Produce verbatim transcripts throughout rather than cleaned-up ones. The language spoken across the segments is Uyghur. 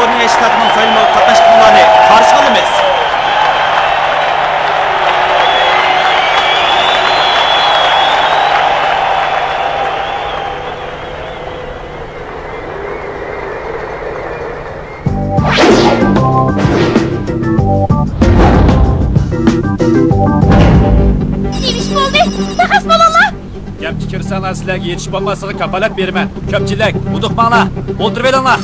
كالىفورنىيە شتاتىنىڭ سايلىمىغا قاتناشقانلارنى قارشى ئالىمىز. نېمە ئىش بولدى؟ تاقەت بولۇڭلار! گەپكە كىرسەڭلار، سىلەرگە يېتىش بولماسلىقىغا كاپالەت بېرىمەن. كۆپچىلىك، ھودۇقماڭلار، ئولتۇرۇۋېلىڭلار.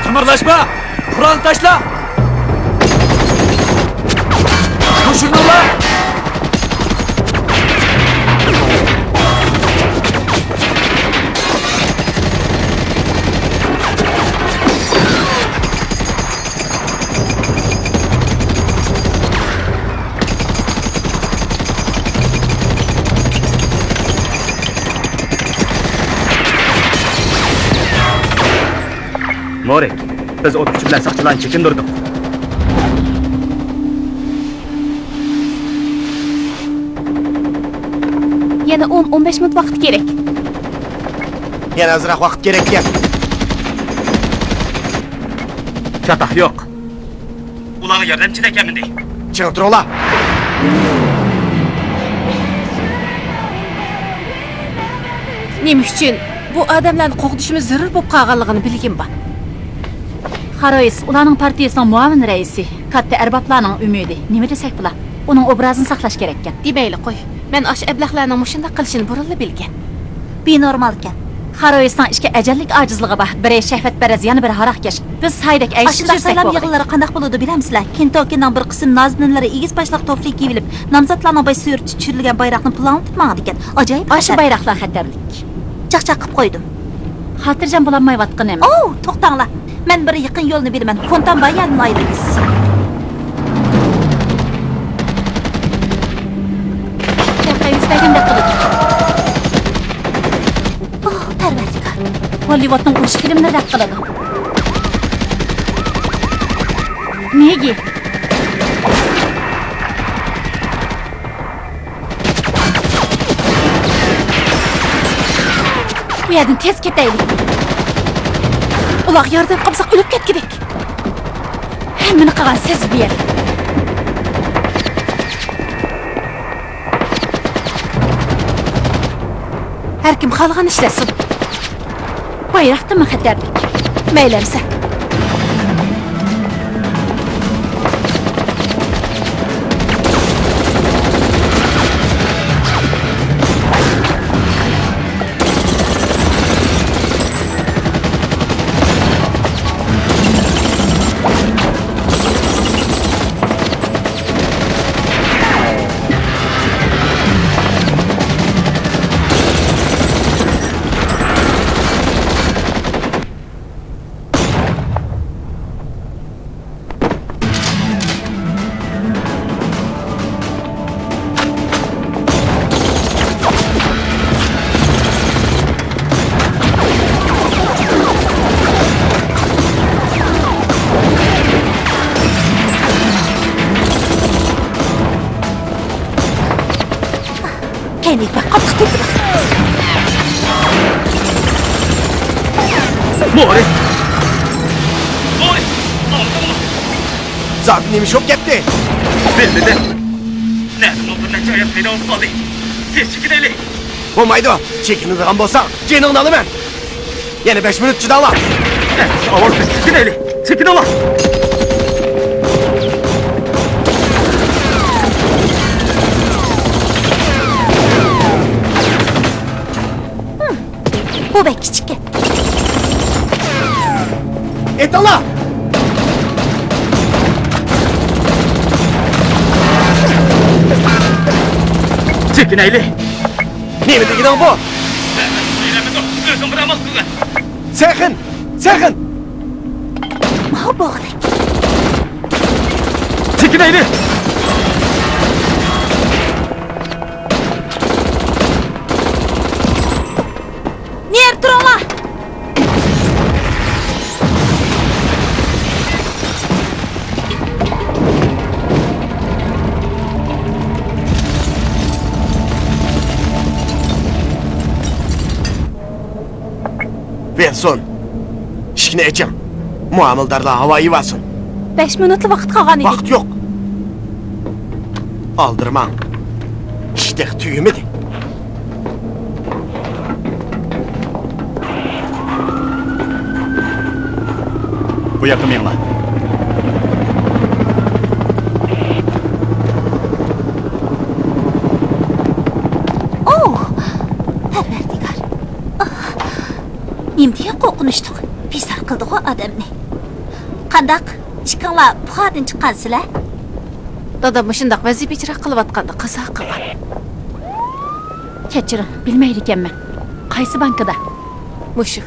قىمىرلاشما! قورالنى تاشلا! قوشۇلۇڭلار! مورى، بىز ئوت كۈچى بىلەن ساقچىلارنى چېكىندۈردۇق. يەنە ئون، ئون بەش مىنۇت ۋاقىت كېرەك. يەنە ئازراق ۋاقىت كېرەككەن. چاتاق يوق. ئۇلارغا ياردەمچى ئەكەلمىدى. چىڭ تۇرۇڭلار. نېمە ئۈچۈن بۇ ئادەملەرنى قوغدىشىمىز زۆرۈر بولۇپ قالغانلىقىنى بىلگىنىم بار. خارويس ئۇلارنىڭ پارتىيىسىنىڭ مۇئاۋىن رەئىسى، كاتتا ئەربابلارنىڭ ئۈمىدى. نېمە دېسەك بولا؟ ئۇنىڭ ئوبرازىنى ساقلاش كېرەككەن. دېمەيلى قوي. مەن ئاشۇ ئەبلەخلەرنىڭ مۇشۇنداق قىلىشىنى بۇرۇنلا بىلگەن. بىنورمالكەن. خارويسنىڭ ئىككى ئەجەللىك ئاجىزلىقى بار، بىرى شەھۋەتپەرەس، يەنە بىرى ھاراقكەش. بىز سايدەك ئەگىشىپ ئاشۇنداق يۈرسەك سايلام بولغىدى. يىغىنلىرى قانداق بولىدۇ بىلەمسىلەر؟ كېنتوكىنىڭ بىر قىسىم نازىنىنلىرى ئېگىز باشلىق توفلى كىيىۋېلىپ، نامزاتلارنىڭ باش سۈرىتى چۈشۈرۈلگەن بايراقنى پۇلاڭلىتىپ ماڭىدىكەن. ئاجايىپ ئاشۇ خەتەر. بايراقلار خەتەرلىك. چاقچاق قىپ قويدۇم. خاتىرجەم بولالمايۋاتقىنىم. ئوۋ، توختاڭلار. مەن بىر يېقىن يولنى بىلىمەن. فونتان بار يەردىن ئايرىلىمىز. ياققا يۈز بەرگەندەك قىلىدۇ. ئوھ، پەرۋەردىگار. ھوللىۋۇدنىڭ ئۇرۇش فىلىملىرىدەك قىلىدۇ. مېگى. بۇ يەردىن تېز كېتەيلى. ئۇلارغا ياردەم قىلمىساق ئۆلۈپ كەتكۈدەك. ھەممىنى قىلغان سىز بۇ يەردە. ھەركىم خالىغان ئىشلەتسۇن. بايراقتىنمۇ خەتەرلىك. مەيلى ئەمسە. كەينىگە بەك قاتتىق تېپىدۇ. مورى! مورى! زادى نېمە ئىش بولۇپ كەتتى؟ بىلمىدىم. نەدىمۇ بىر نەچچە ئايال پەيدا بولۇپ قالدى. تېز چېكىنەيلى! بولمايدۇ. چېكىنىدىغان بولساڭ، جېنىڭنى ئالىمەن. يەنە بەش مىنۇت چىداڭلار. ئەمىسە ئاۋۋال بىز چېكىنەيلى. چېكىنىڭلار. بۇ بەك كىچىككەن. ئېتىڭلار! چېكىنەيلى! نېمە دېگىنىڭ بۇ؟ ئۆزۈڭ بىر ئامال قىلغىن! سېخىن! سېخىن! ماۋۇ بوغدەك. چېكىنەيلى! ئېلسۇن، ئىشىكنى ئېچىڭ. مۇئامىلىدارلار ھاۋا ئېلىۋالسۇن. بەش مىنۇتلا ۋاقىت قالغان ئىدى. ۋاقىت يوق. ئالدىرىماڭ. ئىش تېخى تۈگىمىدى. بۇ ياققا مېڭىڭلار. ئوھ! پەرۋەردىگار. نېمە دېگەن قورقۇنچلۇق، بىزار قىلدىغۇ ئادەمنى. قانداق، ئىككىڭلار پۇخادىن چىققانسىلەر؟ دادام مۇشۇنداق ۋەزىپە ئىجرا قىلىۋاتقاندا قازا قىلغان. كەچۈرۈڭ، بىلمەيدىكەنمەن. قايسى بانكىدا؟ مۇشۇ.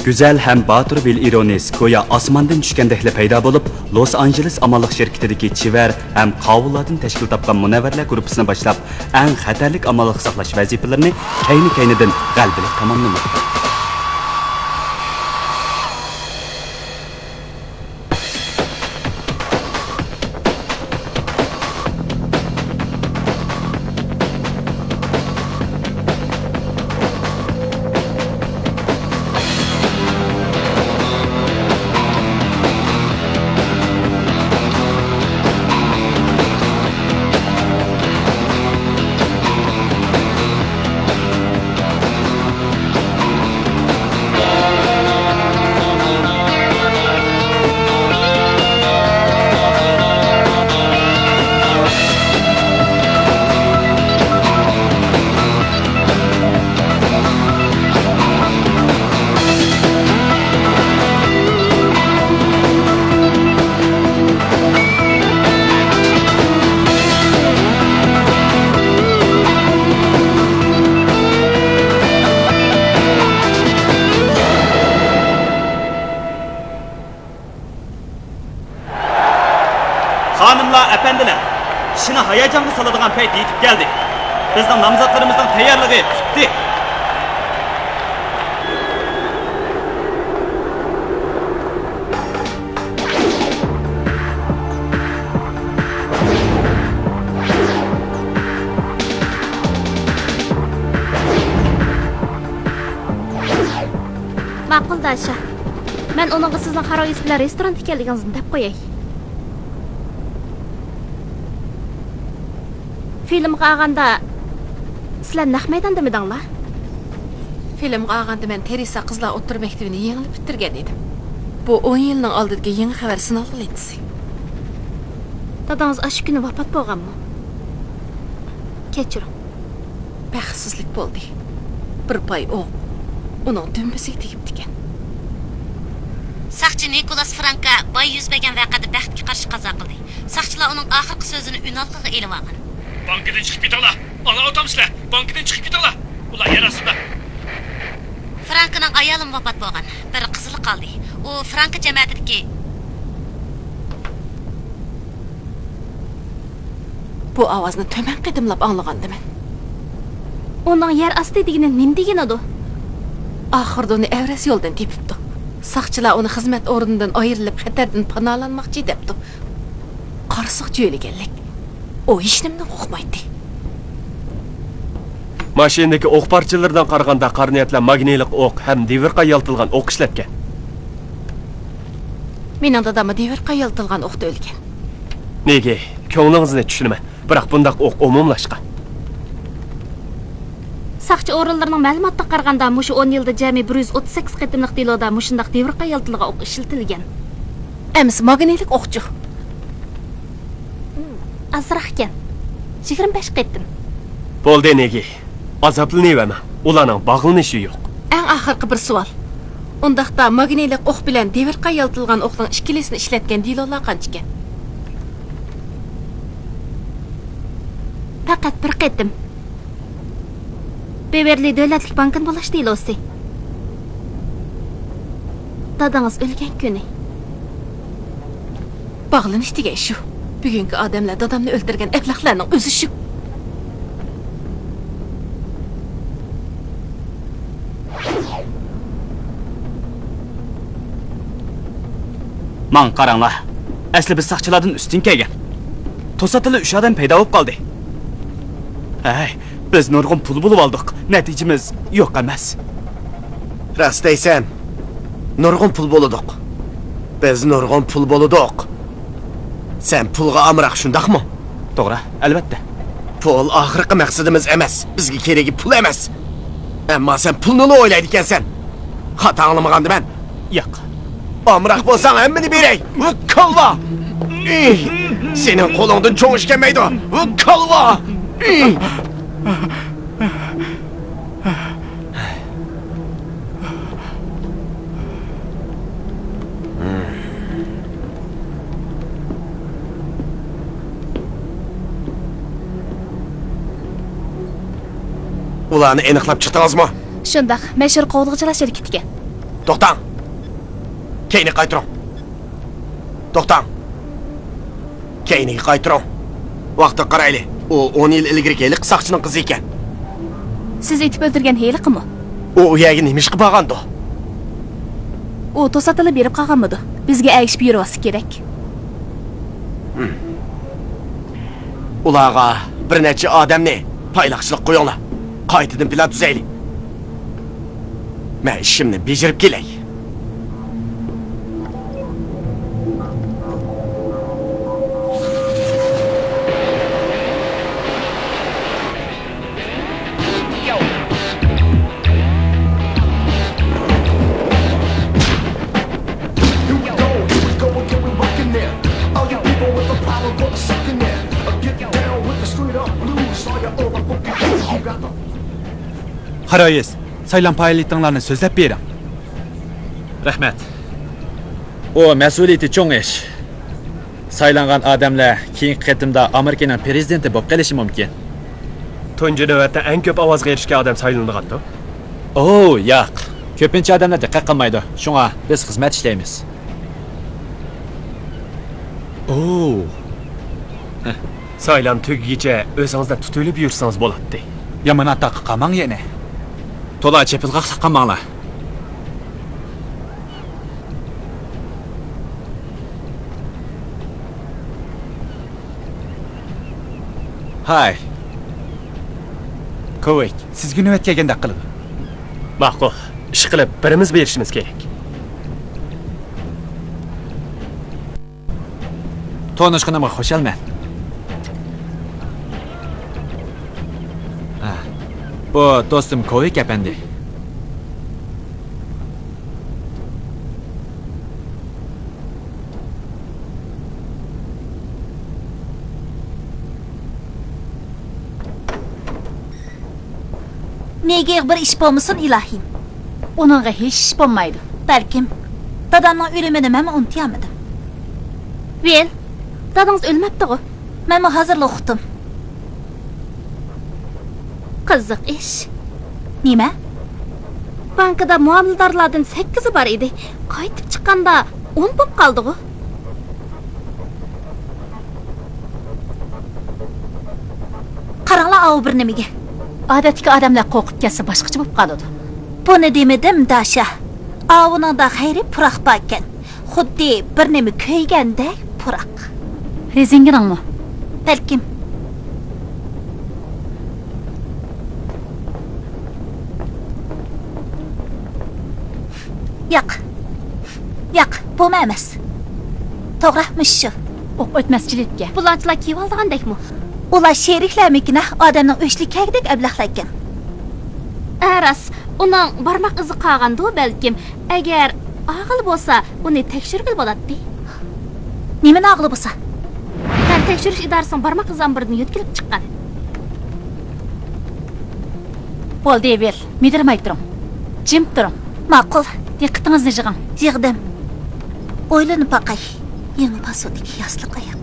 گۈزەل ھەم باتۇر ۋىل ئىرونىس گويا ئاسماندىن چۈشكەندەكلا پەيدا بولۇپ، لوس ئانژېلېس ئامانلىق شىركىتىدىكى چېۋەر ھەم قاۋۇللاردىن تەشكىل تاپقان مۇنەۋۋەرلەر گۇرۇپپىسىنى باشلاپ، ئەڭ خەتەرلىك ئامانلىق ساقلاش ۋەزىپىلىرىنى كەينى-كەينىدىن غەلىبىلىك تاماملىماقتا. خانىملار، ئەپەندىلەر، كىشىنى ھاياجانغا سالىدىغان پەيت يېتىپ كەلدى. بىزنىڭ نامزاتلىرىمىزنىڭ تەييارلىقى پۈتتى. ماقۇل، داشا. مەن ئۇنىڭغا سىزنىڭ خارويىس بىلەن رېستوراندا ئىكەنلىكىڭىزنى دەپ قوياي. فىلىمغا ئالغاندا، سىلەر نەق مەيداندىمىدىڭلار؟ فىلىمغا ئالغاندا مەن تېرېسا قىزلار ئوتتۇرا مەكتىۋىنى يېڭىلا پۈتتۈرگەن ئىدىم. بۇ ئون يىلنىڭ ئالدىدىكى يېڭى خەۋەر سىنالغۇ لېنتىسى. دادىڭىز ئاشۇ كۈنى ۋاپات بولغانمۇ؟ كەچۈرۈڭ. بەختسىزلىك بولدى. بىر پاي ئوق ئۇنىڭ دۈمبىسىگە تېگىپتىكەن. ساقچى نىكولاس فرانكا باي يۈز بەرگەن ۋەقەدە بەختكە قارشى قازا قىلدى. ساقچىلار ئۇنىڭ ئاخىرقى سۆزىنى ئۈنئالغىغا ئېلىۋالغان. بانكىدىن چىقىپ كېتىڭلار! ئاڭلاۋاتامسىلەر؟ بانكىدىن چىقىپ كېتىڭلار! ئۇلار يەر ئاستىدا! فرانكىنىڭ ئايالىمۇ ۋاپات بولغان. بىر قىزىلا قالدى. ئۇ فرانكا جەمەتىدىكى. بۇ ئاۋازنى تۈمەن قېتىملاپ ئاڭلىغانىدىم. ئۇنىڭ يەر ئاستى دېگىنى نېمە دېگىنىدۇ؟ ئاخىرىدا ئۇنى ئەۋرەس يولدىن تېپىپتۇ. ساقچىلار ئۇنى خىزمەت ئورنىدىن ئايرىلىپ، خەتەردىن پاناھلانماقچى دەپتۇ. قارىساق جۆيلىگەنلىك. ئۇ ھېچنېمىدىن قورقمايتتى. ماشىنىدىكى ئوق پارچىلىرىدىن قارىغاندا، قارا نىيەتلەر ماگنىيلىق ئوق ھەم دېۋىرقا يالتىلغان ئوق ئىشلەتكەن. مېنىڭ داداممۇ دېۋىرقا يالتىلغان ئوقتا ئۆلگەن. نېگى، كۆڭلىڭىزنى چۈشىنىمەن، بىراق بۇنداق ئوق ئومۇملاشقان. ساقچى ئورۇنلىرىنىڭ مەلۇماتىغا قارىغاندا، مۇشۇ ئون يىلدا جەمئىي بىر يۈز ئوتتۇز سەككىز قېتىملىق دېلودا مۇشۇنداق دېۋىرقا يالتىلىدىغان ئوق ئىشلىتىلگەن. ئەمىسە ماگنىيلىق ئوقچۇ؟ ئازراقكەن. يىگىرمە بەش قېتىم. بولدى، نېگى. ئازابلىنىۋەرمەڭ. ئۇلارنىڭ باغلىنىشى يوق. ئەڭ ئاخىرقى بىر سوئال. ئۇنداقتا ماگنىيلىق ئوق بىلەن دېۋىرقا يالتىلغان ئوقنىڭ ئىككىلىسىنى ئىشلەتكەن دېلولار قانچىكەن؟ پەقەت بىر قېتىم. بېۋېرلى دۆلەتلىك بانكىنى بۇلاش دېلوسى. دادىڭىز ئۆلگەن كۈنى. باغلىنىش دېگەن شۇ. بۈگۈنكى ئادەملەر دادامنى ئۆلتۈرگەن ئەبلەخلەرنىڭ ئۆزى شۇ. ماڭا قاراڭلار. ئەسلى بىز ساقچىلاردىن ئۈستۈن كەلگەن. توساتتىلا ئۈچ ئادەم پەيدا بولۇپ قالدى. ھەي، بىز نۇرغۇن پۇل بولۇۋالدۇق. نەتىجىمىز يوق ئەمەس. راست دەيسەن. نۇرغۇن پۇل بولىدۇق. بىز نۇرغۇن پۇل بولىدۇق. سەن پۇلغا ئامراق، شۇنداقمۇ؟ توغرا، ئەلۋەتتە. پۇل ئاخىرقى مەقسىتىمىز ئەمەس. بىزگە كېرىكى پۇل ئەمەس. ئەمما سەن پۇلنىلا ئويلايدىكەنسەن. خاتا ئاڭلىمىغاندىمەن. ياق. ئامراق بولساڭ، ھەممىنى بېرەي. ۋۇ كاللا! ئىھ! سېنىڭ قولۇڭدىن چوڭ ئىش كەلمەيدۇ. ۋۇ كاللا! ئىھ! ئۇلارنى ئېنىقلاپ چىقتىڭىزمۇ؟ شۇنداق، مەشھۇر قوغدىغۇچىلار شىركىتىگە. توختاڭ! كەينىگە قايتۇرۇڭ! توختاڭ! كەينىگە قايتۇرۇڭ! ۋاقتىغا قارايلى. ئۇ ئون يىل ئىلگىرىكى ھېلىقى ساقچىنىڭ قىزى ئىكەن. سىز ئېتىپ ئۆلتۈرگەن ھېلىقىمۇ؟ ئۇ ئۇ يەرگە نېمە ئىشقا بارغاندۇ؟ ئۇ توساتتىلا بېرىپ قالغانمىدۇ؟ بىزگە ئەگىشىپ يۈرۈۋالسا كېرەك. ئۇلارغا بىر نەچچە ئادەمنى پايلاقچىلىققا قويۇڭلار. قايتىدىن پىلان تۈزەيلى. مەن ئىشىمنى بېجىرىپ كېلەي. قارايىز، سايلام پائالىيىتىڭلارنى سۆزلەپ بېرىڭ. رەھمەت. ئۇ مەسئۇلىيىتى چوڭ ئىش. سايلانغان ئادەملەر كېيىنكى قېتىمدا ئامېرىكىنىڭ پىرېزىدېنتى بولۇپ قېلىشى مۇمكىن. تۇنجى نۆۋەتتە ئەڭ كۆپ ئاۋازغا ئېرىشكەن ئادەم سايلىنىدىغاندۇ؟ ئوۋ، ياق. كۆپىنچە ئادەملەر دىققەت قىلمايدۇ. شۇڭا بىز خىزمەت ئىشلەيمىز. ئوۋ. سايلام تۈگىگىچە ئۆزىڭىزنى تۇتۇۋېلىپ يۈرسىڭىز بولاتتى. يامان ئاتاققا قالماڭ يەنە. تولا چېپىلغاقلىق قىلماڭلار. ھاي. كوۋىك، سىزگە نۆۋەت كەلگەندەك قىلىدۇ. ماقۇل. ئىشقىلىپ، بىرىمىز بېرىشىمىز كېرەك. تونۇشقىنىمغا خۇشالمەن. ھە، بۇ دوستۇم كوۋىك ئەپەندى. نېگىغا بىر ئىش بولمىسۇن، ئىلاھىم. ئۇنىڭغا ھېچ ئىش بولمايدۇ. بەلكىم. دادامنىڭ ئۆلۈمىنى مەنمۇ ئۇنتۇيالمىدىم. ۋىل، دادىڭىز ئۆلمەپتىغۇ؟ مەنمۇ ھازىرلا ئۇقتۇم. قىزىق ئىش. نېمە؟ بانكىدا مۇئامىلىدارلاردىن سەككىزى بار ئىدى. قايتىپ چىققاندا ئون بولۇپ قالدىغۇ. قاراڭلار ئاۋۇ بىر نېمىگە. ئادەتتىكى ئادەملەر قورقۇپ كەتسە باشقىچە بولۇپ قالىدۇ. بۇنى دېمىدىم، داشا. ئاۋۇنىڭدا خەيرى پۇراق باركەن. خۇددى بىر نېمە كۆيگەندەك پۇراق. رېزىنكىنىڭمۇ؟ بەلكىم. ياق. ياق، بۇمۇ ئەمەس. توغرا، مۇشۇ. ئوق ئۆتمەس جىلىتكە. بۇلاڭچىلار كىيىۋالىدىغاندەكمۇ؟ ئۇلار شېرىكلەرمىكىنە، ئادەمنىڭ ئۆچلۈكى كەلگۈدەك ئەبلەخلەركەن. ئە، راست. ئۇنىڭ بارماق ئىزى قالغاندۇ، بەلكىم. ئەگەر ئاغىلى بولسا، ئۇنى تەكشۈرگىلى بولاتتى. نېمىنى ئاغىلى بولسا؟ ھە، تەكشۈرۈش ئىدارىسىنىڭ بارماق ئىز ئامبىرىدىن يۆتكىلىپ چىققان. بولدى، ۋىل، مىدىرماي تۇرۇڭ. جىم تۇرۇڭ. ماقۇل. دىققىتىڭىزنى يىغىڭ. يىغدىم. ئويلىنىپ باقاي. يېڭى پاسوندىكى ياسلىق ئاياق.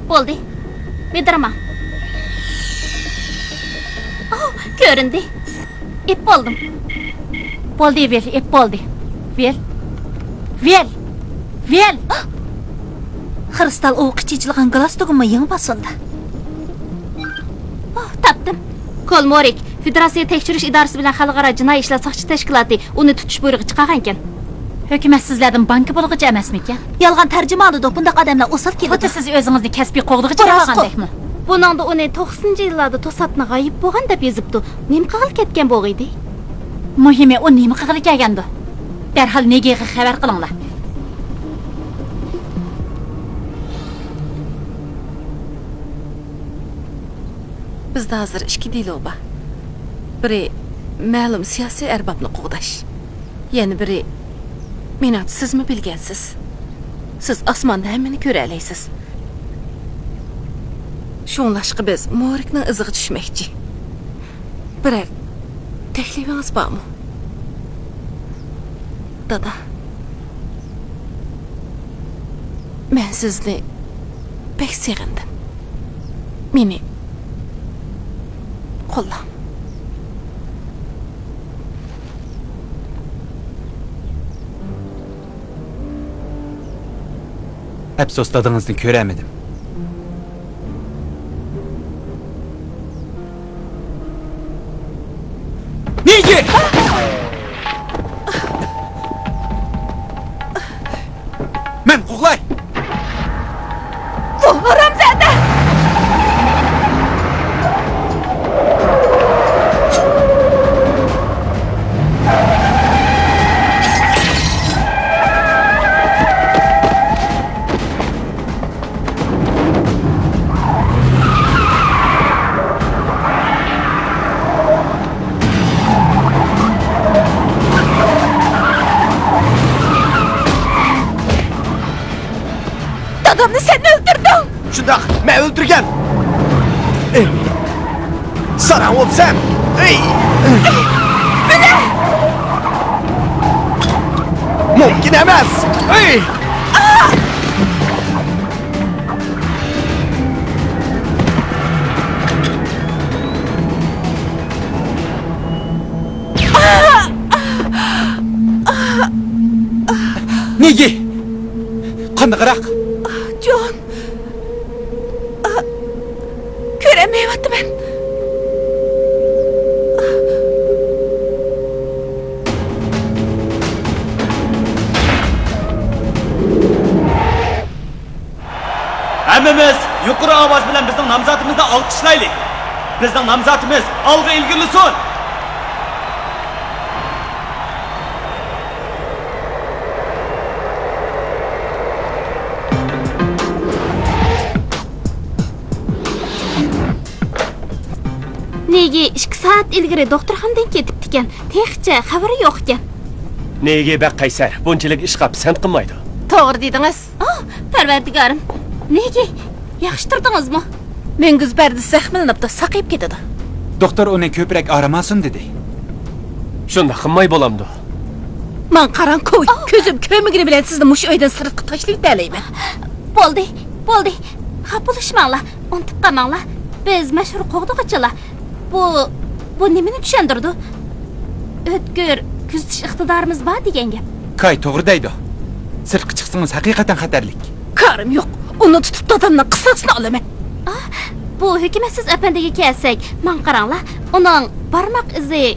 بولدى. مىدىرماڭ. ئاھ، كۆرۈندى. ئېپ بولدۇم. بولدى، ۋىل، ئېپ بولدى. ۋىل. ۋىل. ۋىل. خرۇستال ئوۋقى چېچىلغان گالاستۇكىمۇ يېڭى پاسوندا. ئاھ، تاپتىم. كولمورىك، فېدېراتسىيە تەكشۈرۈش ئىدارىسى بىلەن خەلقئارا جىنايى ئىشلار ساقچى تەشكىلاتى ئۇنى تۇتۇش بۇيرۇقى چىقارغانىكەن. ھۆكۈمەت سىزلەردىن بانكا بۇلىغۇچى ئەمەسمىكەن؟ يالغان تەرجىمە ئالىدۇ، بۇنداق ئادەملەر ئوسال كېلىدۇ. خۇددى سىز ئۆزىڭىزنى كەسپىي قوغدىغۇچى دەپ راستقۇ. ئالغاندەكمۇ. بۇنىڭدا ئۇنى توقسىنىنچى يىللاردا توساتتىن غايىب بولغان دەپ يېزىپتۇ. نېمە قىلغىلى كەتكەن بولغىيدى؟ مۇھىمى ئۇ نېمە قىلغىلى كەلگەندۇ؟ دەرھال نېگىغا خەۋەر قىلىڭلار. بىزدە ھازىر ئىككى دېلو بار. بىرى مەلۇم سىياسىي ئەربابنى قوغداش. يەنە بىرى، مېنىڭچە سىزمۇ بىلگەنسىز. سىز ئاسماندا ھەممىنى كۆرەلەيسىز. شۇڭلاشقا بىز مورىكنىڭ ئىزىغا چۈشمەكچى. بىرەر تەكلىپىڭىز بارمۇ؟ دادا، مەن سىزنى بەك سېغىندىم. مېنى قوللاڭ. ئەپسۇس، دادىڭىزنى كۆرەلمىدىم. نېگى! مەن قوغلاي! بۇ ھارامزادە! دادامنى سەن ئۆلتۈردۈڭ! شۇنداق، مەن ئۆلتۈرگەن! ئېي! ساراڭ بولسام! ئېي! بىلە! مۇمكىن ئەمەس! ئېي! نېگى! قانداقراق؟ جون! كۆرەلمەيۋاتىمەن. ھەممىمىز يۇقىرى ئاۋاز بىلەن بىزنىڭ نامزاتىمىزنى ئالقىشلايلى! بىزنىڭ نامزاتىمىز ئالغا ئىلگىرىلىسۇن! نېگى ئىككى سائەت ئىلگىرى دوختۇرخانىدىن كېتىپتىكەن، تېخىچە خەۋىرى يوقكەن. نېگى بەك قەيسەر، بۇنچىلىك ئىشقا پىسەنت قىلمايدۇ. توغرا دېدىڭىز. ئاھ، پەرۋەردىگارىم. نېگى، ياخشى تۇردىڭىزمۇ؟ مۈڭگۈز بەردى زەخىملىنىپتۇ، ساقىيىپ كېتىدۇ. دوختۇر ئۇنى كۆپرەك ئارام ئالسۇن دېدى. شۇنداق قىلماي بولامدۇ؟ ماڭا قاراڭ، كوۋ. ئاھ. كۆزۈم كۆرمىگىنى بىلەن سىزنى مۇشۇ ئۆيدىن سىرتقا تاشلىۋېتەلەيمەن. بولدى، بولدى. خاپا بولۇشماڭلار، ئۇنتۇپ قالماڭلار. بىز مەشھۇر قوغدىغۇچىلار. بۇ، بۇ نېمىنى چۈشەندۈرىدۇ؟ ئۆتكۈر كۆزىتىش ئىقتىدارىمىز بار دېگەن گەپ. كاي توغرا دەيدۇ. سىرتقا چىقسىڭىز ھەقىقەتەن خەتەرلىك. كارىم يوق. ئۇنى تۇتۇپ دادامنىڭ قىساسىنى ئالىمەن. ئاھ، بۇ ھۆكۈمەتسىز ئەپەندىگە كەلسەك، ماڭا قاراڭلار. ئۇنىڭ بارماق ئىزى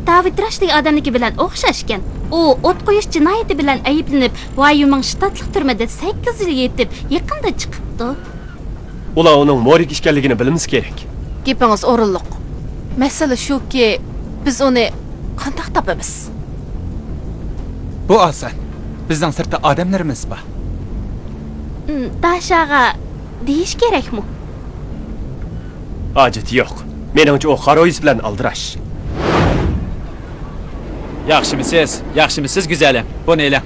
داۋىد راش دېگەن ئادەمنىكى بىلەن ئوخشاشكەن. ئۇ ئوت قويۇش جىنايىتى بىلەن ئەيىبلىنىپ، ۋايومىڭ شتاتلىق تۈرمىدە سەككىز يىل يېتىپ، يېقىندا چىقىپتۇ. ئۇلار ئۇنىڭ مورىك ئىكەنلىكىنى بىلمىسى كېرەك. گېپىڭىز ئورۇنلۇق. مەسىلە شۇكى، بىز ئۇنى قانداق تاپىمىز؟ بۇ ئاسان. بىزنىڭ سىرتتا ئادەملىرىمىز بار. ئىم، داشاغا دېيىش كېرەكمۇ؟ ھاجىتى يوق. مېنىڭچە ئۇ قارا يۈز بىلەن ئالدىراش. ياخشىمۇسىز؟ ياخشىمۇسىز، گۈزەلىم؟ بۇنى ئېلىڭ.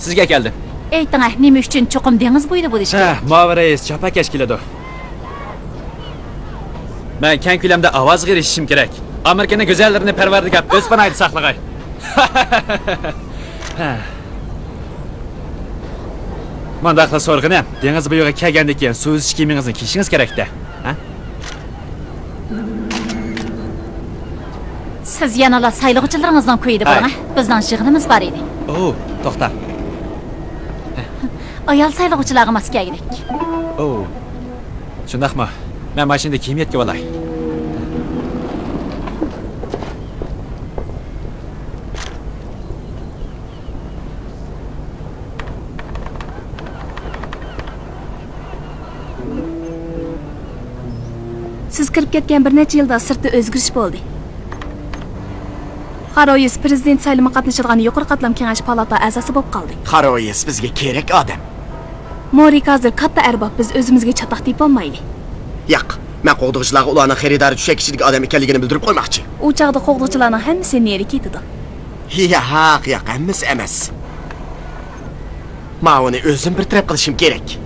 سىزگە كەلدىم. ئېيتىڭە، نېمە ئۈچۈن چوقۇم دېڭىز بويىدا بولۇش ھە، كېرەك؟ ماۋۇ رەئىس جاپاكەش كېلىدۇ. مەن كەڭ كۆلەمدە ئاۋازغا ئېرىشىشىم كېرەك. ئامېرىكىنىڭ گۈزەللىرىنى پەرۋەردىگار ئۆز پاناھىدا ساقلىغاي. ھە. مۇنداقلا سورىغىنىم، دېڭىز بويىغا كەلگەندىن كېيىن سۇ ئۈزۈش كىيىمىڭىزنى كىيىشىڭىز كېرەك-دە. ھە؟ سىز يەنىلا سايلىغۇچىلىرىڭىزنىڭ كويىدا ھاي. بولۇڭ، ھە؟ بىزنىڭ يىغىنىمىز بار ئىدى. ئوۋ، توختا. ئايال سايلىغۇچىلارغا ماس كەلگۈدەك. ئوۋ. شۇنداقمۇ؟ مەن ماشىنىدا كىيىم يەتكۈزۈۋالاي. كىرىپ كەتكەن بىر نەچچە يىلدا سىرتتا ئۆزگىرىش بولدى. خارويىس پىرېزىدېنت سايلىمىغا قاتنىشىدىغان يۇقىرى قاتلام كېڭەش پالاتا ئەزاسى بولۇپ قالدى. خارويىس بىزگە كېرەك ئادەم. مورىك ھازىر كاتتا ئەرباب، بىز ئۆزىمىزگە چاتاق تېپىۋالمايلى. ياق، مەن قوغدىغۇچىلارغا ئۇلارنىڭ خېرىدارى چۈشەك ئىچىدىكى ئادەم ئىكەنلىكىنى بىلدۈرۈپ قويماقچى. ئۇ چاغدا قوغدىغۇچىلارنىڭ ھەممىسى نېرى كېتىدۇ. ياق، ياق، ھەممىسى ئەمەس. ماۋۇنى ئۆزۈم بىر تەرەپ قىلىشىم كېرەك.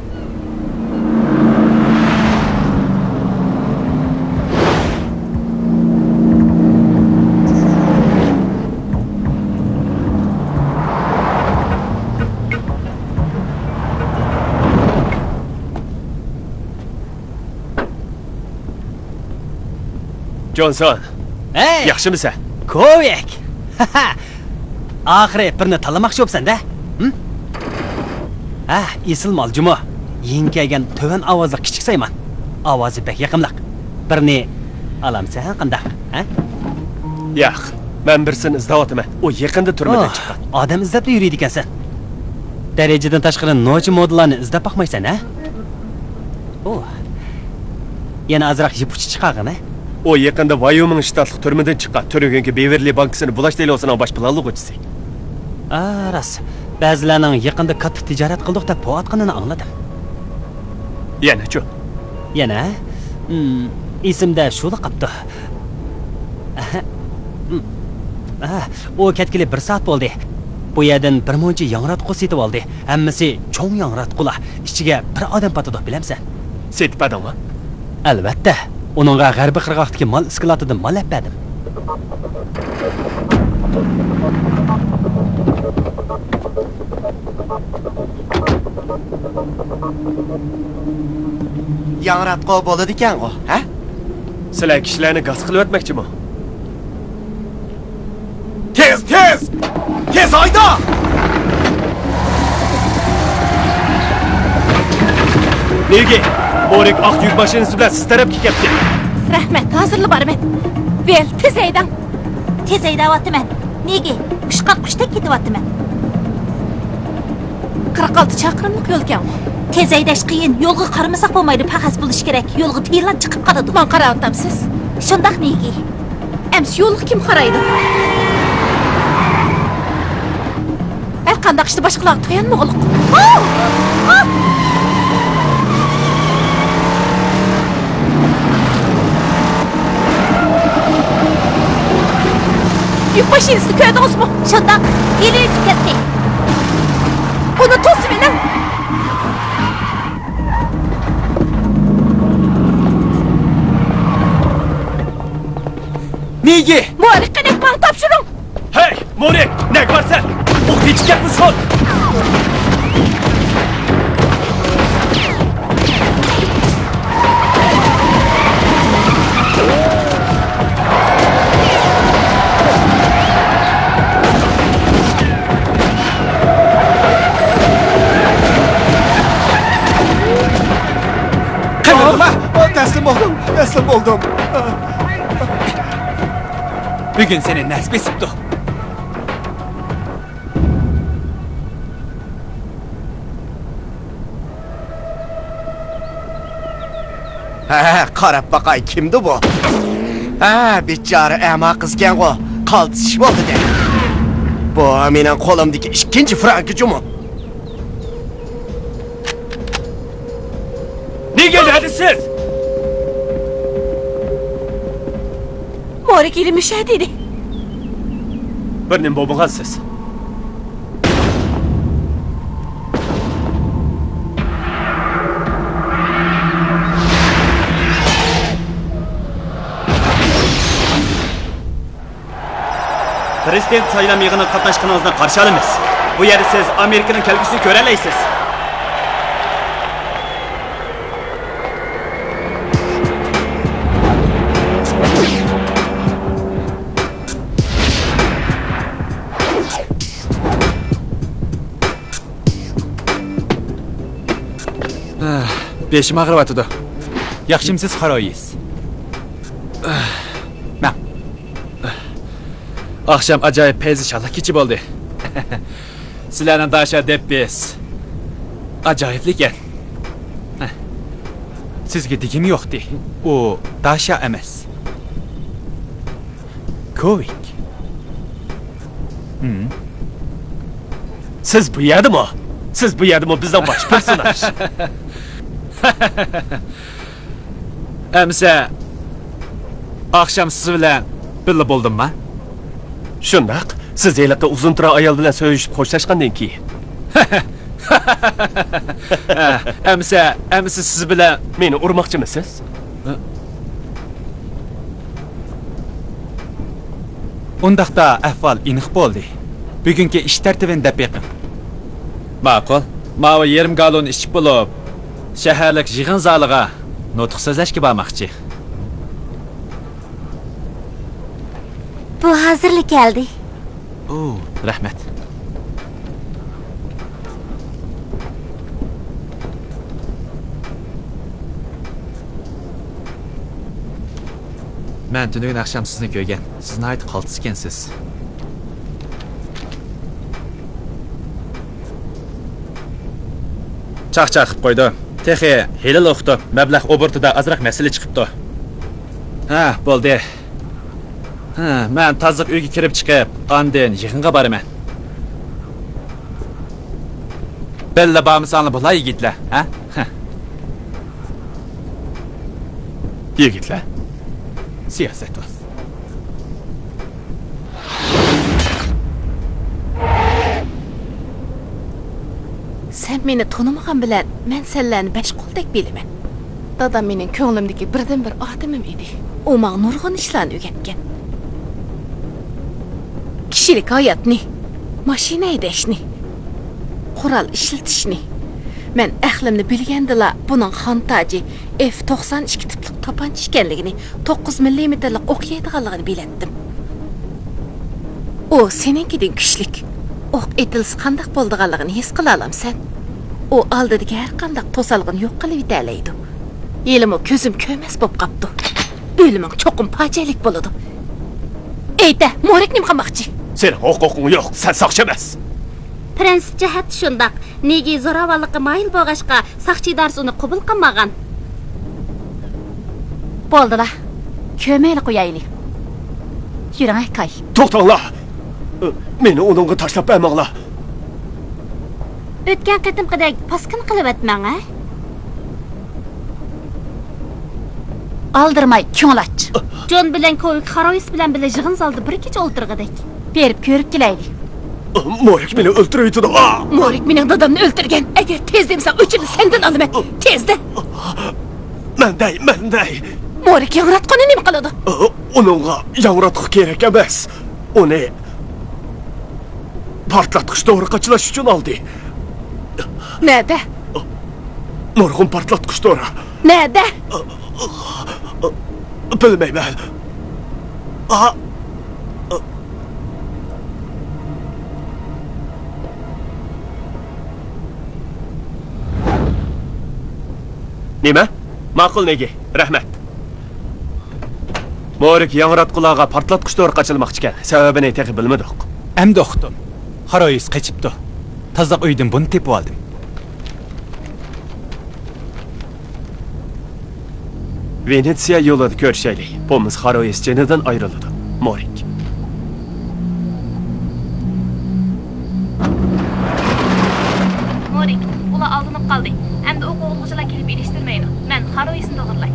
جونسون. ھەي! ياخشىمۇسەن؟ كوۋېك! ئاخىرى بىرنى تاللىماقچى بوپسەن-دە. ھىم؟ ھە، ئېسىل مال جۇمۇ. يېڭى كەلگەن تۆۋەن ئاۋازلىق كىچىك سايمان. ئاۋازى بەك يېقىملىق. بىرنى ئالامسەن قانداق؟ ھە؟ ياق، مەن بىرسىنى ئىزدەۋاتىمەن. ئۇ يېقىندا تۈرمىدىن ئوھ، چىققان. ئادەم ئىزدەپلا يۈرىدىكەنسەن. دەرىجىدىن تاشقىرى نوچى مودېللارنى ئىزدەپ باقمايسەن، ھە؟ ئۇ يەنە ئازراق يىپ ئۇچى چىقارغىنە. ئۇ يېقىندا ۋايومىڭ شتاتلىق تۈرمىدىن چىققان. تۈنۈگۈنكى بېۋېرلى بانكىسىنى بۇلاش دېلوسىنىڭ باش پىلانلىغۇچىسى. ئا، راست. بەزىلەرنىڭ يېقىندا كاتتا تىجارەت قىلدۇق دەپ پو ئاتقىنىنى ئاڭلىدىم. يەنىچۇ؟ يەنە؟ ھىم، ئېسىمدە شۇلا قاپتۇ. ئەھە. ھىم. ئا، ئۇ كەتكىلى بىر سائەت بولدى. بۇ يەردىن بىر مۇنچە ياڭراتقۇ سېتىۋالدى. ھەممىسى چوڭ ياڭراتقۇلار. ئىچىگە بىر ئادەم پاتىدۇ، بىلەمسەن؟ سېتىپ بەردىڭمۇ؟ ئەلۋەتتە. ئۇنىڭغا غەربىي قىرغاقتىكى مال ئىسكىلاتىدىن مال ئەپ بەردىم. ياڭراتقۇ بولىدىكەنغۇ، ھە؟ سىلەر كىشىلەرنى گاس قىلىۋەتمەكچىمۇ؟ تېز، تېز! تېز ھايدا! نېگى، مورىك ئاق يۈك ماشىنىسى بىلەن سىز تەرەپكە كەپتۇ. رەھمەت، ھازىرلا بارىمەن. ۋېل، تېز ھەيدەڭ. تېز ھەيدەۋاتىمەن. نېگى، ئۇچقان قۇشتەك كېتىۋاتىمەن. قىرىق ئالتە چاقىرىملىق يولكەنغۇ. تېز ھەيدەش قىيىن، يولغا قارىمىساق بولمايدۇ، پەخەس بولۇشى كېرەك. يولغا تېيىنلا چىقىپ قالىدۇ. ماڭا قاراۋاتامسىز؟ شۇنداق، نېگى. ئەمسە يولغا كىم قارايدۇ؟ ھەر قانداق ئىشتا باشقىلارغا تايانمىغۇلۇق. يۈك ماشىنىسىنى كۆردىڭىزمۇ؟ شۇنداق، ھېلى ئۆتۈپ كەتتى. ئۇنى توسۇۋېلىڭ. مېگى! مورىكنى ماڭا تاپشۇرۇڭ! ھەي، مورىك، نەگە بارسەن؟ ئۇ قېچىپ كەتمىسۇن! قىمىلدىما! تەسلىم بولدۇم، تەسلىم بولدۇم. بۈگۈن سېنى نەس بېسىپتۇ. ھە، قاراپ باقاي، كىمدۇ بۇ؟ ھە، بىچارە ئەما قىزكەنغۇ، قالتىس ئىش بولدى دە. بۇ مېنىڭ قولۇمدىكى ئىككىنچى فرانكى جۇمۇ. نېگە نەدىسىز؟ مورىك ھېلى مۇشۇ يەردە ئىدى. بىر نېمە بولمىغانسىز. پىرېزىدېنت سايلام يىغىنىغا قاتناشقىنىڭىزنى قارشى ئالىمىز. بۇ يەردە سىز ئامېرىكىنىڭ كەلگۈسىنى كۆرەلەيسىز. بېشىم ئاغرىۋاتىدۇ. ياخشىمۇسىز، خارويىس؟ ماڭ. ئاخشام ئاجايىپ پەيزى شادلىق كېچە بولدى. سىلەرنىڭ داشا دېپپىس ئاجايىپلىكەن. سىزگە دېگۈم يوقتى. ئۇ داشا ئەمەس. كوۋىك. ھىم. سىز بۇ يەردىمۇ؟ سىز بۇ يەردىمۇ بىزنىڭ باش پېرسوناژ؟ ئەمىسە، ئاخشام سىز بىلەن بىللە بولدۇمما؟ شۇنداق. سىز ھېلىقى ئۇزۇن تۇرا ئايال بىلەن سۆيۈشۈپ خوشلاشقاندىن كېيىن. ئەمىسە، ئەمىسە سىز بىلەن. مېنى ئۇرماقچىمۇسىز؟ ئۇنداقتا ئەھۋال ئېنىق بولدى. بۈگۈنكى ئىش تەرتىپىنى دەپ بېقىڭ. ماقۇل. ماۋۇ يېرىم گالون ئىچىپ بولۇپ، شەھەرلىك يىغىن زالىغا نۇتۇق سۆزلەشكە بارماقچى. بۇ ھازىرلا كەلدى. ئۇ، رەھمەت. مەن تۈنۈگۈن ئاخشام سىزنى كۆرگەن. سىز ناھايىتى قالتىس ئىكەنسىز. چاقچاق قىپ قويدۇم. تېخى ھېلىلا ئۇقتۇم. مەبلەغ ئوبوروتىدا ئازراق مەسىلە چىقىپتۇ. ھە، بولدى. ھە، مەن تازىلىق ئۆيگە كىرىپ چىقىپ، ئاندىن يىغىنغا بارىمەن. بىللە بارمىساڭلار بولا، يىگىتلەر، ھە؟ يىگىتلەر، سىياسەت ئاز. سەن مېنى تونۇمىغان بىلەن، مەن سەنلەرنى بەش قولدەك بىلىمەن. دادام مېنىڭ كۆڭلۈمدىكى بىردىنبىر ئادىمىم ئىدى. ئۇ ماڭا نۇرغۇن ئىشلارنى ئۆگەتكەن. كىشىلىك ھاياتنى، ماشىنا ھەيدەشنى، قورال ئىشلىتىشنى. مەن ئەقلىمنى بىلگەندىلا بۇنىڭ خان تاجى ئېف توقسان ئىككى تىپلىق تاپانچا ئىكەنلىكىنى، توققۇز مىللىمېتىرلىق ئوق يەيدىغانلىقىنى بىلەتتىم. ئۇ سېنىڭكىدىن كۈچلۈك. ئوق ئېتىلسا قانداق بولىدىغانلىقىنى ھېس قىلالامسەن؟ ئۇ ئالدىدىكى ھەرقانداق توسالغۇنى يوق قىلىۋېتەلەيدۇ. ھېلىمۇ كۆزۈم كۆرمەس بوپ قاپتۇ. ئۆلۈمۈڭ چوقۇم پاجىئەلىك بولىدۇ. ئېيتە، مورىك نېمە قىلماقچى؟ سېنىڭ ھوقۇقۇڭ يوق، سەن ساقچى ئەمەس. پىرىنسىپ جەھەتتە شۇنداق. نېگى زوراۋانلىققا مايىل بولغاچقا، ساقچى ئىدارىسى ئۇنى قوبۇل قىلمىغان. بولدىلا. كۆرمەيلا قويايلى. يۈرۈڭ، ھەي، كاي. توختاڭلار! مېنى ئۇنىڭغا تاشلاپ بەرمەڭلار! ئۆتكەن قېتىمقىدەك پاسكىنا قىلىۋەتمەڭ، ھە؟ ئالدىرىماي، كۆڭۈل ئاچ. جون بىلەن كوۋىك خارويىس بىلەن بىللە يىغىن زالدا بىر كېچە ئولتۇرغۇدەك. بېرىپ كۆرۈپ كېلەيلى. مورىك مېنى ئۆلتۈرۈۋېتىدۇ. مورىك مېنىڭ دادامنى ئۆلتۈرگەن. ئەگەر تېز دېمىسەڭ، ئۆچۈمنى سەندىن ئالىمەن. تېزدە. مەن دەي، مەن دەي. مورىك ياڭراتقۇنى نېمە قىلىدۇ؟ ئۇنىڭغا ياڭراتقۇ كېرەك ئەمەس. ئۇنى پارتلاتقۇچ دورا قاچىلاش ئۈچۈن ئالدى. نەدە؟ نۇرغۇن پارتلاتقۇچ دورا. نەدە؟ بىلمەيمەن. نېمە؟ ماقۇل، نېگى. رەھمەت. مورىك ياڭراتقۇلارغا پارتلاتقۇچ دورا قاچىلىماقچىكەن. سەۋەبىنى تېخى بىلمىدۇق. ئەمدى ئۇقتۇم. خارويىس قېچىپتۇ. تازىلىق ئۆيىدىن بۇنى تېپىۋالدىم. ۋېنېتسىيە يولىدا كۆرۈشەيلى. بولمىسا خارويىس جېنىدىن ئايرىلىدۇ. مورىك. مورىك، ئۇلار ئالدىنىپ قالدى. ئەمدى ئوق ئوغرىغۇچىلار كېلىپ ئېلىشتۇرمايدۇ. مەن خارويىسنى توغرىلاي.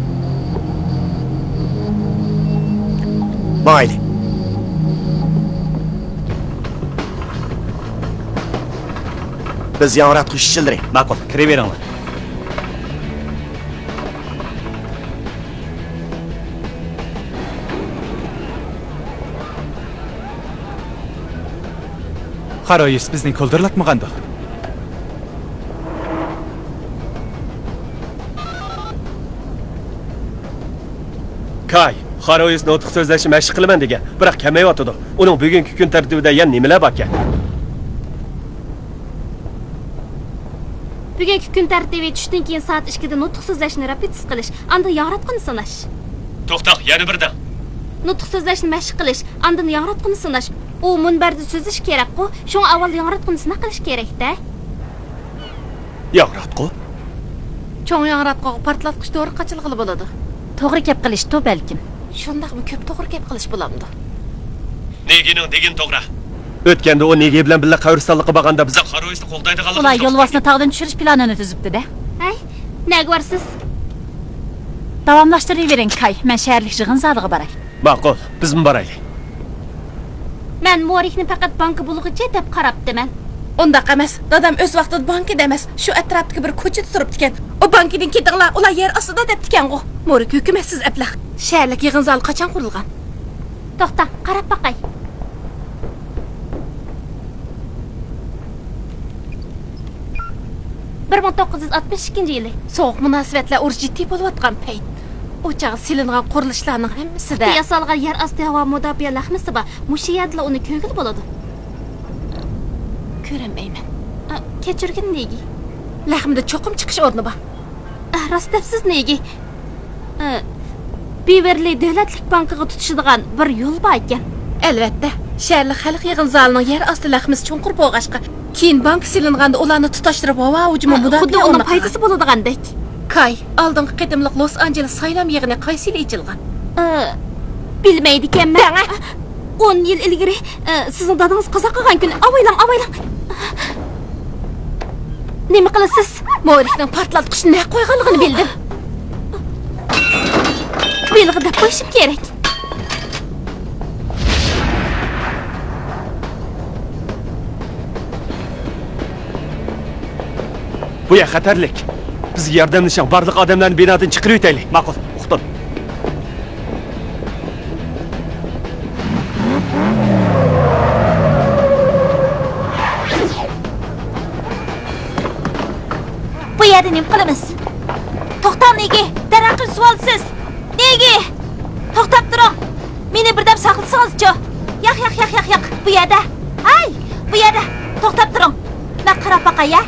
ماڭايلى. بىز ياڭراتقۇ ئىشچىلىرى. ماقۇل، كىرىۋېرىڭلار. خارويىس بىزنى كولدۇرلاتمىغاندۇ؟ كاي، خارويىس نۇتۇق سۆزلەشنى مەشىق قىلىمەن دېگەن، بىراق كەلمەيۋاتىدۇ. ئۇنىڭ بۈگۈنكى كۈن تەرتىپىدە يەنە نېمىلەر باركەن؟ بۈگۈنكى كۈن تەرتىپى چۈشتىن كېيىن سائەت ئىككىدە نۇتۇق سۆزلەشنى رېپېتىتسىيە قىلىش، ئاندىن ياڭراتقۇنى سىناش. توختاڭ، يەنە بىر دەڭ. نۇتۇق سۆزلەشنى مەشىق قىلىش، ئاندىن ياڭراتقۇنى سىناش. ئۇ مۇنبەردە سۆزلىشى كېرەكقۇ، شۇڭا ئاۋۋال ياڭراتقۇنى سىناق قىلىش كېرەك-دە. ياڭراتقۇ؟ چوڭ ياڭراتقۇغا پارتلاتقۇچ دورا قاچىلىغىلى بولىدۇ. توغرا گەپ قىلىشتۇ بەلكىم. شۇنداقمۇ كۆپ توغرا گەپ قىلىش بولامدۇ؟ نېگىنىڭ دېگىنى توغرا. ئۆتكەندە ئۇ نېگى بىلەن بىللە قەبرىستانلىققا بارغاندا بىزنىڭ قارا ئۇيىسىنى قوغدايدىغانلىقىنى ئۇلار يولۋاسنى تاغدىن چۈشۈرۈش پىلانىنى تۈزۈپتۇ-دە. ھەي، نەگە بارىسىز؟ داۋاملاشتۇرۇۋېرىڭ، كاي. مەن شەھەرلىك يىغىن زالىغا باراي. ماقۇل، بىزمۇ بارايلى. مەن مورىكنى پەقەت بانكا بولغۇچە دەپ قاراپتىمەن. ئۇنداق ئەمەس، دادام ئۆز ۋاقتىدا بانكىدا ئەمەس، شۇ ئەتراپتىكى بىر كوچىدا تۇرۇپتىكەن. ئۇ بانكىدىن كېتىڭلار، ئۇلار يەر ئاستىدا دەپتىكەنغۇ. مورىك ھۆكۈمەتسىز ئەبلەخ. شەھەرلىك يىغىن زالى قاچان قۇرۇلغان؟ توختا، قاراپ باقاي. بىر مىڭ توققۇز يۈز ئاتمىش ئىككىنچى يىلى. سوغۇق مۇناسىۋەتلەر ئۇرۇش جىددىي بولۇۋاتقان پەيت. ئۇ چاغ سېلىنغان قۇرۇلۇشلارنىڭ ھەممىسىدە ياسالغان يەر ئاستى ھاۋا مۇداپىئە لەخمىسى بار. مۇشۇ يەردىلا ئۇنى كۆرگىلى بولىدۇ. كۆرەلمەيمەن. ئا، كەچۈرگىن، نېگى. لەخمىدە چوقۇم چىقىش ئورنى بار. ئا، راست دەپسىز، نېگى. ئا، بىۋېرلى دۆلەتلىك بانكىغا تۇتىشىدىغان بىر يول بار ئىكەن. ئەلۋەتتە، شەھەرلىك خەلق يىغىن زالىنىڭ يەر ئاستى لەخمىسى چوڭقۇر بولغاچقا، كېيىن بانكا سېلىنغاندا ئۇلارنى تۇتاشتۇرۇپ ھاۋا ھۇجۇمى مۇداپىئە خۇددى ئۇنىڭ پايدىسى بولىدىغاندەك. كاي، ئالدىنقى قېتىملىق لوس ئانژېلېس سايلام يىغىنى قايسى يىلى ئېچىلغان؟ ئى، بىلمەيدىكەنمەن. دەڭە. ئون يىل ئىلگىرى، ئى، سىزنىڭ دادىڭىز قازا قىلغان كۈنى. ئاۋايلاڭ، ئاۋايلاڭ. نېمە قىلىسىز؟ مورىكنىڭ پارتلاتقۇچنى نەق قويغانلىقىنى بىلدىم. بىلغا دەپ قويۇشۇم كېرەك. بۇ يەر خەتەرلىك. بىزگە ياردەملىشىڭ، بارلىق ئادەملەرنى بىنادىن چىقىرىۋېتەيلى. ماقۇل، ئۇقتۇم. بۇ يەردە نېمە قىلىمىز؟ توختاڭ، نېگى! دەرھال قىلىپ سۇۋالىسىز! نېگى! توختاپ تۇرۇڭ! مېنى بىردەم ساقلىسىڭىزچۇ! ياق، ياق، ياق، ياق، ياق! بۇ يەردە! ھەي! بۇ يەردە! توختاپ تۇرۇڭ! مەن قاراپ باقاي، ھە؟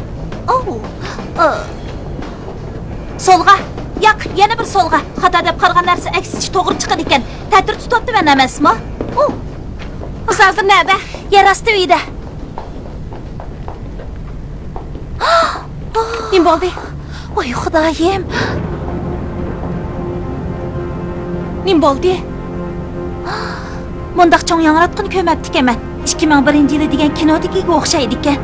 ئوۋ! ئا. سولغا! ياق، يەنە بىر سولغا! خاتا دەپ قارىغان نەرسە ئەكسىچە توغرا چىقىدىكەن. تەتۈر تۇتۇپتىمەن ئەمەسمۇ؟ ئۇ. بىز ھازىر نەدە؟ يەر ئاستى ئۆيىدە. نېمە بولدى؟ ۋاي خۇدايىم! نېمە بولدى؟ مۇنداق چوڭ ياڭراتقۇنى كۆرمەپتىكەنمەن. ئىككى مىڭ بىرىنچى يىلى دېگەن كىنودىكىگە ئوخشايدىكەن.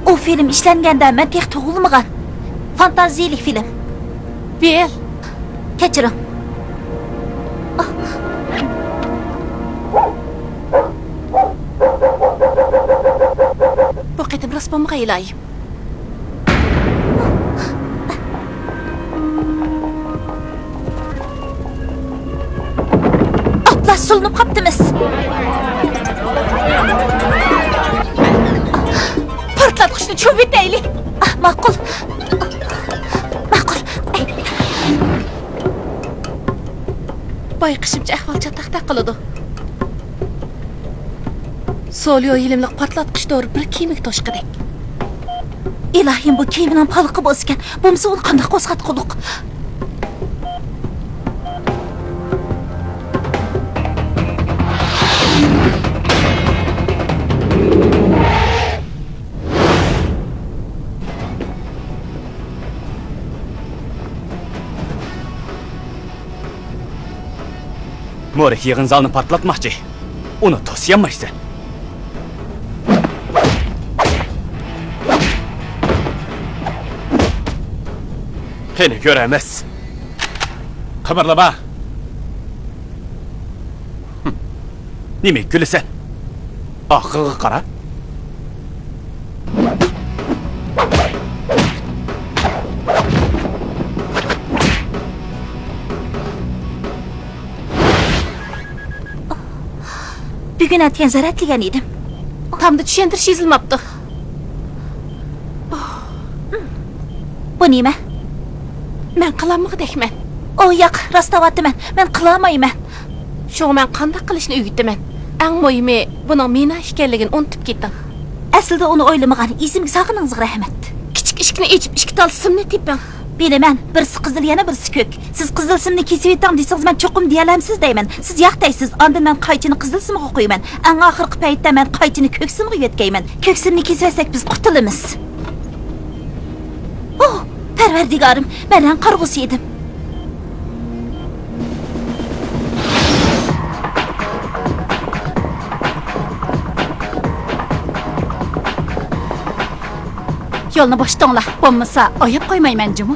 ئۇ فىلىم ئىشلەنگەندە مەن تېخى تۇغۇلمىغان. فانتازىيىلىك فىلىم. بىل. كەچۈرۈڭ. بۇ قېتىم راست بولمىغاي، ئىلاھىم. ئاتلاس سۇلىنىپ قاپتىمىز. پارتلاتقۇچنى چوۋۇۋېتەيلى. ئاھ، ماقۇل. ماقۇل. بايقىشىمچە، ئەھۋال چاتاقتەك قىلىدۇ. سوليو يېلىملىق پارتلاتقۇچ دورا بىر كېمىگە توشقىدەك. ئىلاھىم، بۇ كېمىنىڭ پالىقى بولسىكەن، بولمىسا ئۇنى قانداق قوزغاتقۇلۇق؟ مورىك يىغىن زالىنى پارتلاتماقچى. ئۇنى توسىيالمايسەن. قېنى كۆرەمىز. قىمىرلىما. نېمە كۈلىسەن؟ ئارقىغا قارا. بۈگۈن ئەتىگەن زەرەتلىگەن ئىدىم. تامدا چۈشەندۈرۈش يېزىلماپتۇ. بۇ نېمە؟ مەن قىلالمىغۇدەكمەن. ئۇ ياق، راست دەۋاتىمەن، مەن قىلالمايمەن. شۇڭا مەن قانداق قىلىشنى ئۆگىتىمەن. ئەڭ مۇھىمى، بۇنىڭ مىنا ئىكەنلىكىنى ئۇنتۇپ كېتىڭ. ئەسلىدە ئۇنى ئويلىمىغان، ئېسىمگە سالغىنىڭىزغا رەھمەت. كىچىك ئىشىكنى ئېچىپ، ئىككى تال سىمنى تېپىڭ. بىلىمەن، بىرسى قىزىل، يەنە بىرسى كۆك. سىز قىزىل سىمنى كېسىۋېتىڭ دېسىڭىز، مەن چوقۇم دېيەلەمسىز دەيمەن. سىز ياق دەيسىز، ئاندىن مەن قايچىنى قىزىل سىمغا قويىمەن. ئەڭ ئاخىرقى پەيتتە مەن قايچىنى كۆك سىمغا يۆتكەيمەن. كۆك سىمنى كېسىۋەتسەك، بىز قۇتۇلىمىز. ئوھ، پەرۋەردىگارىم، مەن رەڭ قارىغۇسى ئىدىم. يولنى بوش تۇتۇڭلار، بولمىسا ئاياپ قويمايمەن جۇمۇ.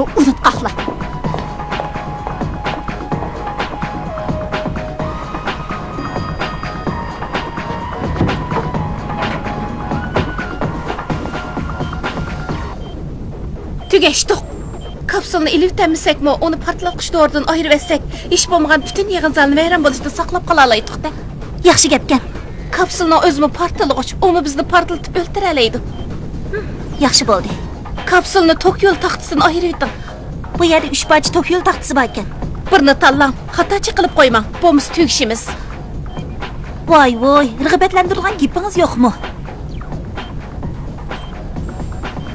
ئۇنتقاقلار. تۈگەشتۇق. كاپسۇلنى ئېلىۋېتەلمىسەكمۇ، ئۇنى پارتلاتقۇچ دورىدىن ئايرىۋەتسەك، ھېچ بولمىغان پۈتۈن يىغىن زالىنى ۋەيران بولۇشتىن ساقلاپ قالالايتتۇق-دە. ياخشى گەپكەن. كاپسۇلنىڭ ئۆزىمۇ پارتلىغۇچ، ئۇمۇ بىزنى پارتلىتىپ ئۆلتۈرەلەيدۇ. ياخشى بولدى. كاپسۇلنى توك يول تاختىسىدىن ئايرىۋېتىڭ. بۇ يەردە ئۈچ پارچە توك يول تاختىسى باركەن. بىرنى تاللاڭ، خاتا چېقىلىپ قويماڭ، بولمىسا تۈگىشىمىز. ۋاي ۋوي، رىغبەتلەندۈرىدىغان گېپىڭىز يوقمۇ؟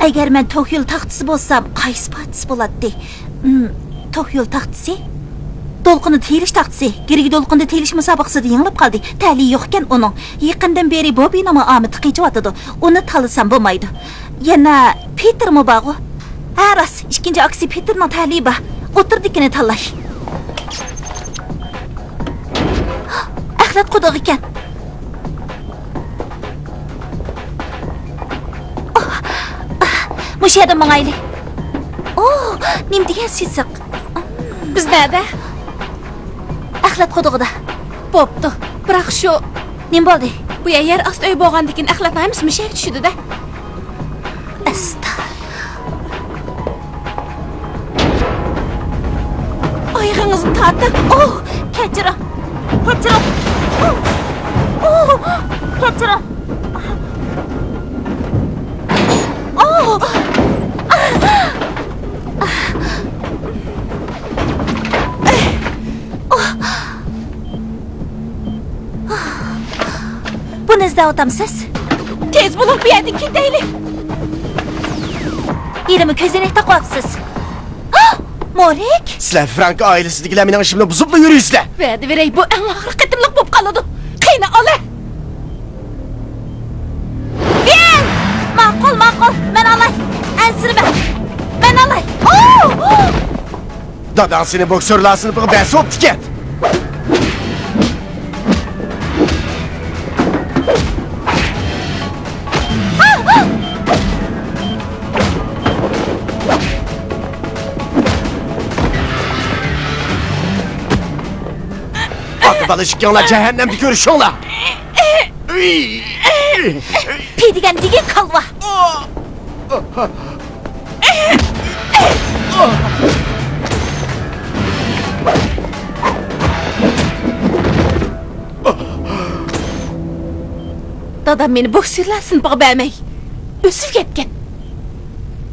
ئەگەر مەن توك يول تاختىسى بولسام، قايسى پارچىسى بولاتتى؟ ئىم، توك يول تاختىسى؟ دولقۇندا تېيىلىش تاختىسى. گىرگى دولقۇندا تېيىلىش مۇسابىقىسىدە يېڭىلىپ قالدى. تەلىيى يوقكەن ئۇنىڭ. يېقىندىن بېرى بوبىنىڭمۇ ئامىتى قېچىۋاتىدۇ. ئۇنى تاللىسام بولمايدۇ. يەنە پېتېرمۇ بارغۇ؟ ھە، راست، ئىككىنچى ئاكىسى پېتېرنىڭ تەلىيى بار. ئوتتۇرىدىكىنى تاللاي. ئەخلەت قۇدۇقى ئىكەن. مۇشۇ يەردىن ماڭايلى. ئوھ، نېمە دېگەن سېسىق. بىز نەدە؟ ئەخلەت قۇدۇقىدا. بوپتۇ. بىراق شۇ. نېمە بولدى؟ بۇ يەر يەر ئاستى ئۆي بولغاندىكىن ئەخلەتنىڭ ھەممىسى مۇشۇ يەرگە چۈشىدۇ-دە. ئەستا. ئايىغىڭىزنى تارتىڭ. ئوھ، كەچۈرۈڭ. كەچۈرۈڭ. ئوھ، كەچۈرۈڭ. ئوھ. بۇنى ئىزدەۋاتامسىز؟ تېز بولۇڭ، بۇ يەردىن كېتەيلى. ھېلىمۇ كۆزەينەك تاقىۋاپسىز. ھا! مورىك؟ سىلەر فرانك ئائىلىسىدىكىلەر مېنىڭ ئىشىمنى بۇزۇپلا يۈرۈيسىلەر. ۋەدە بېرەي، بۇ ئەڭ ئاخىرقى قېتىملىق بولۇپ قالىدۇ. قېنى، ئالە! بېن! ماقۇل، ماقۇل، مەن ئالاي. ئەنسىرىمە. مەن ئالاي. ئوو! داداڭ سېنى بوكسورلار سىنىپىغا بەرسە بوپتىكەن. ئاتا بالا ئىككىڭلار جەھەننەمدە كۆرۈشۈڭلار. پى دېگەن دېگىن كالۋا. دادام مېنى بوكسېرلار سىنىپىغا بەرمەي، ئۆزى كەتكەن.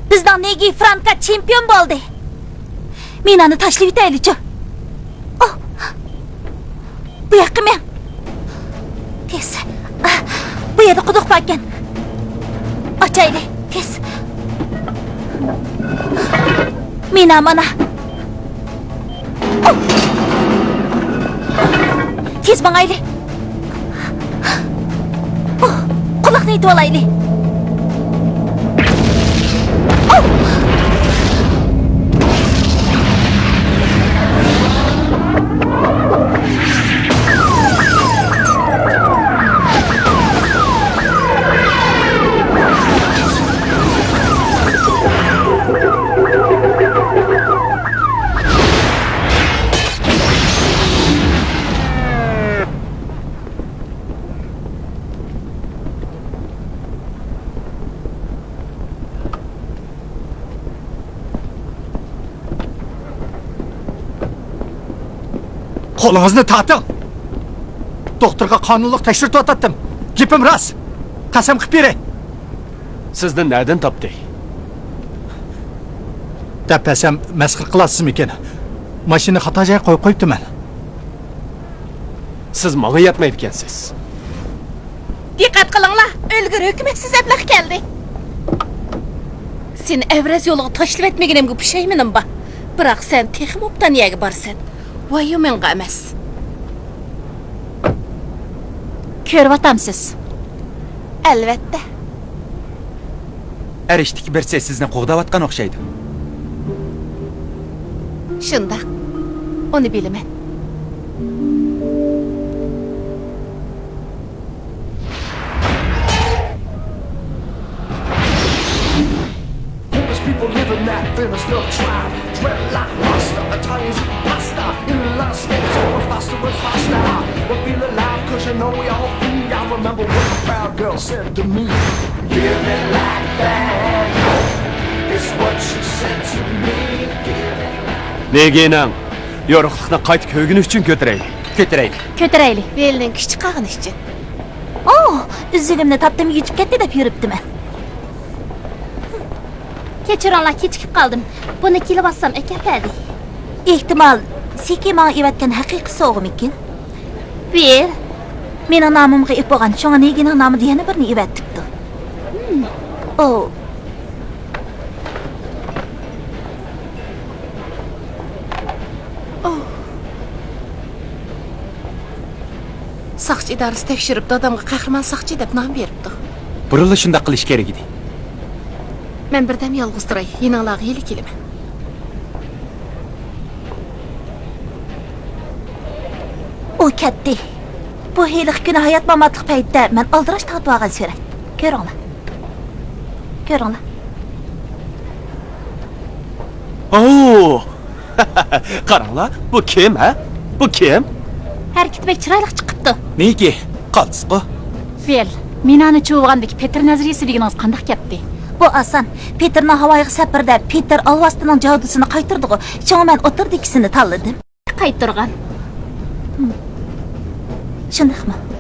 بىزنىڭ نېگى فرانكا چېمپىيون بولدى. مىنانى تاشلىۋېتەيلىچۇ. ئوھ! بۇ ياققا مېڭ. تېز. ئاھ، بۇ يەردە قۇدۇق باركەن. ئاچايلى، تېز. مىنا مانا. ئوھ! تېز ماڭايلى. ئوھ! قۇلاقنى ئېتىۋالايلى. قولىڭىزنى تارتىڭ! دوختۇرغا قانۇنلۇق تەكشۈرتۈۋاتاتتىم. گېپىم راست. قەسەم قىلىپ بېرەي. سىزنى نەدىن تاپتى؟ دەپ بەرسەم مەسخىرە قىلاسىزمىكىن؟ ماشىنىنى خاتا جايغا قويۇپ قويۇپتىمەن. سىز ماڭا يەتمەيدىكەنسىز. دىققەت قىلىڭلار، ئۆلگۈر ھۆكۈمەتسىز ئەبلەخ كەلدى. سېنى ئەۋرەز يولىغا تاشلىۋەتمىگىنىمگە پۇشايمىنىم بار. بىراق سەن تېخىمۇ ئوبدان يەرگە بارىسەن. ۋايومىڭغا ئەمەس. كۆرۈۋاتامسىز؟ ئەلۋەتتە. ئەرشتىكى بىرسى سىزنى قوغداۋاتقان ئوخشايدۇ. شۇنداق. ئۇنى بىلىمەن. Homeless people living that famous little tribe. Dreadlock roster, Italians eating pasta. In the last days, going faster and faster. But feel alive, 'cause you know we all free. I remember what a proud girl said to me. Give me life back. It's what she said to me. Give me life. نېگىنىڭ يورۇقلۇقنى قايتا كۆرگىنى ئۈچۈن كۆتۈرەيلى. كۆتۈرەيلى. كۆتۈرەيلى. ۋېلنىڭ كۈچ چىقارغىنى ئۈچۈن. ئوھ، ئۈزۈگۈمنى تاپتىم، يېتىپ كەتتى دەپ يۈرۈپتىمەن. كەچۈرۈڭلار، كېچىكىپ قالدىم. بۇنى كېلىۋاتسام ئەكەپ بەردى. ئېھتىمال، سېكى ماڭا ئېۋەتكەن ھەقىقىي سوۋغىمىكىن؟ ۋېل، مېنىڭ نامىمغا ئېپ بولغان، شۇڭا نېگىنىڭ نامىدا يەنە بىرنى ئېۋەتىپتۇ. ھىم. ئو. ئو. ساقچى ئىدارىسى تەكشۈرۈپ، دادامغا قەھرىمان ساقچى دەپ نام بېرىپتۇ. بۇرۇنلا شۇنداق قىلىش كېرەك ئىدى. مەن بىردەم يالغۇز تۇراي، يېنىڭلارغا ھېلى كېلىمەن. ئۇ كەتتى. بۇ ھېلىقى كۈنى ھايات-ماماتلىق پەيتتە مەن ئالدىراش تارتىۋالغان سۈرەت. كۆرۈڭلار. كۆرۈڭلار. ئوو! قاراڭلار، بۇ كىم، ھە؟ بۇ كىم؟ ھەرىكىتى بەك چىرايلىق چىقىپتۇ. نېگى؟ قالتىسقۇ. ۋېل، مىنانى چۇۋۇغاندىكى پېتىر نەزەرىيىسى دېگىنىڭىز قانداق گەپتى؟ بۇ ئاسان. پېتىرنىڭ ھاۋايىغا سەپىرىدە پېتىر ئالۋاستىنىڭ جادۇسىنى قايتۇرىدىغۇ. شۇڭا مەن ئوتتۇرىدىكىسىنى تاللىدىم. قايتۇرغان. ھىم. شۇنداقمۇ؟